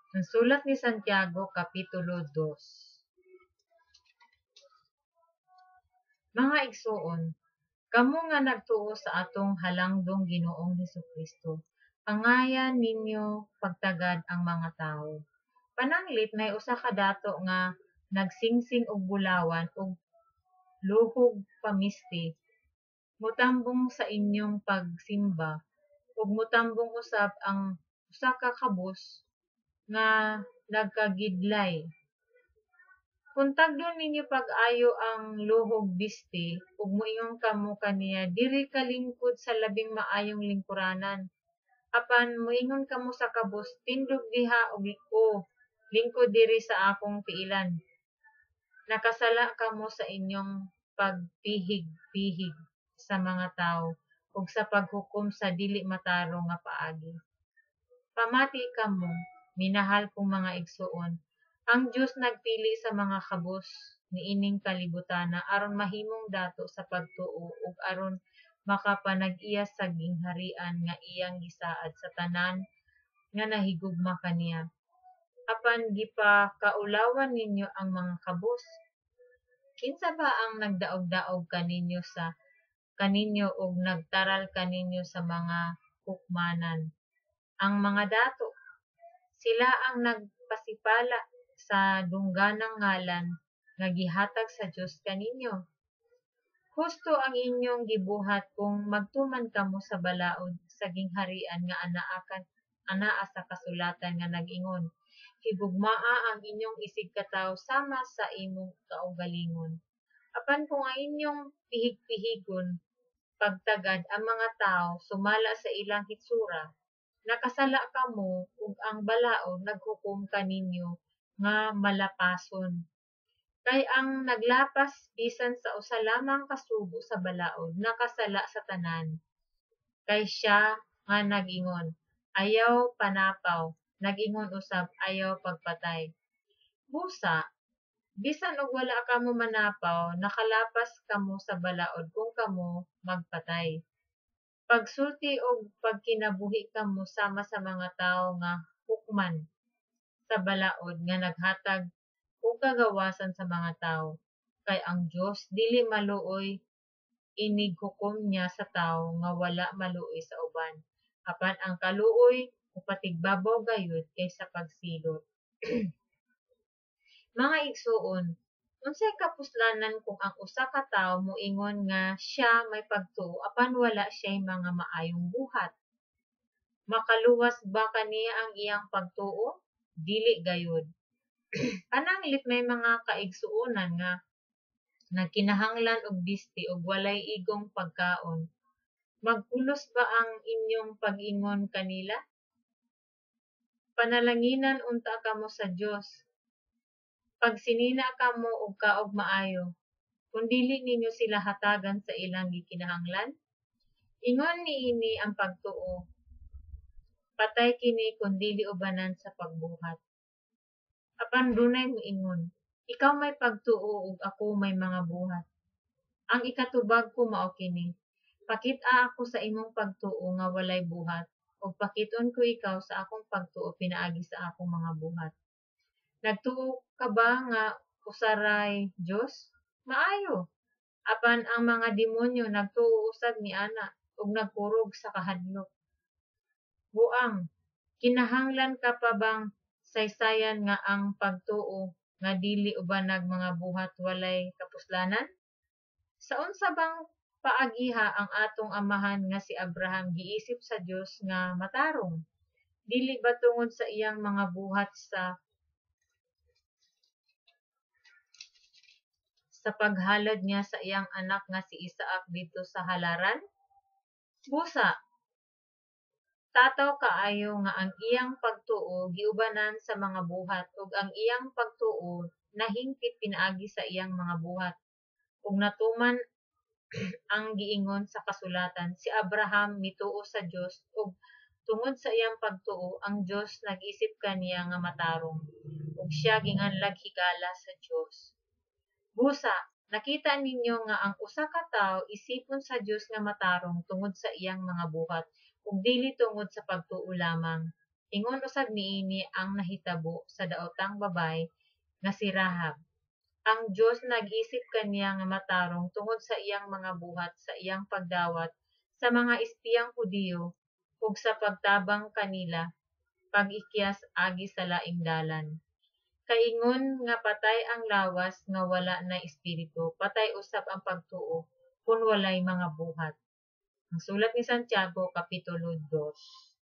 Ang sulat ni Santiago, Kapitulo 2. Mga igsuon, kamo nga nagtuo sa atong halangdong Ginoong Hesukristo, pangayan ninyo pagtagad ang mga tawo. Pananglit may usa ka dato nga nagsingsing og bulawan ug luhog pamisti motambong sa inyong pagsimba ug motambong usab ang usa ka kabus nga nagkagidlay. Kon tagdon ninyo pag-ayo ang luhog bisti ug moingon kamo kaniya, "Diri ka lingkod sa labing maayong lingkuranan," apan moingon kamo sa kabus, "Tindog diha o lingkod diri sa akong tiilan," nakasala kamo sa inyong pagpihig-pihig sa mga tawo ug sa paghukom sa dili matarong nga paagi. Pamati kamo, minahal kong mga igsoon, ang Dios nagpili sa mga kabus niining kalibotana aron mahimong dato sa pagtuo ug aron makapanag-iya sa gingharian nga iyang gisaad sa tanan nga nahigugma kaniya. Apan gipakaulawan ninyo ang mga kabus. Kinsa ba ang nagdaogdaog kaninyo ug nagtaral kaninyo sa mga hukmanan? Ang mga dato. Sila ang nagpasipala sa dungganang ngalan nga gihatag sa Dios kaninyo. Husto ang inyong gibuhat kung magtuman kamo sa balaod sa gingharian nga anaa sa kasulatan nga nag-ingon, "Higugmaa ang inyong isigkatawo sama sa imong kaugalingon." Apan kung ang inyong pihigpihigon pagtagad ang mga tawo sumala sa ilang hitsura, nakasala kamo ug ang balaod naghukom kaninyo nga malapason. Kay ang naglapas bisan sa usa lamang ka sugo sa balaod nakasala sa tanan. Kay siya nga nag-ingon, "Ayaw panapaw," nag-ingon usab, "Ayaw pagpatay." Busa, bisan og wala kamo manapaw, nakalapas kamo sa balaod kung kamo magpatay. Pagsulti og pagkinabuhi kamo sama sa mga tawo nga hukman sa balaod nga naghatag og kagawasan sa mga tawo. Kay ang Dios dili maluoy, inighukom niya sa tawo nga wala maluoy sa uban. Apan ang kaluoy mopatigbabaw gayud kaysa pagsilot. Mga igsuon, unsay kapuslanan kung ang usa ka tawo moingon nga siya may pagtuo apan wala siyay mga maayong buhat? Makaluwas ba kaniya ang iyang pagtuo? Dili gayud. Pananglit may mga kaigsuonan nga nagkinahanglan og bisti ug walay igong pagkaon. Magpulos ba ang inyong pag-ingon kanila, "Panalanginan unta kamo sa Dios, pagsinina kamo og kaog maayo," kun dili ninyo sila hatagan sa ilang gikinahanglan? Ingon niini ang pagtuo, patay kini kon dili ubanan sa pagbuhat. Apan dunay moingon, "Ikaw may pagtuo ug ako may mga buhat." Ang ikatubag ko mao kini: Pakit-a ako sa imong pagtuo nga walay buhat, ug pakit-on ko ikaw sa akong pagtuo pinaagi sa akong mga buhat. Nagtuo ka ba nga usa ray Dios? Maayo! Apan ang mga demonyo nagtuo usab niana ug nagkurog sa kahadlok. Buang! Kinahanglan ka pa bang saysayan nga ang pagtuo nga dili ubanag mga buhat walay kapuslanan? Sa unsa bang paagiha ang atong amahan nga si Abraham giisip sa Dios nga matarong? Dili ba tungod sa iyang mga buhat sa paghalad niya sa iyang anak nga si Isaac didto sa halaran? Busa, tataw kaayo nga ang iyang pagtuo giubanan sa mga buhat ug ang iyang pagtuo nahingpit pinaagi sa iyang mga buhat. Ug natuman ang giingon sa kasulatan, "Si Abraham mituo sa Dios ug tungod sa iyang pagtuo ang Dios nag-isip kaniya nga matarong, ug siya ginganlag higala sa Dios." Busa, nakita ninyo nga ang usa ka tawo isipon sa Dios nga matarong tungod sa iyang mga buhat ug dili tungod sa pagtuo lamang. Ingon usab niini ang nahitabo sa daotang babaye nga si Rahab. Ang Dios nag-isip kaniya nga matarong tungod sa iyang mga buhat sa iyang pagdawat sa mga espiyang Hudiyo ug sa pagtabang kanila pag-ikyas agi sa laing dalan. Kay ingon nga patay ang lawas nga wala nay espiritu, patay usab ang pagtuo kon walay mga buhat. Ang sulat ni Santiago, Kapitulo 2.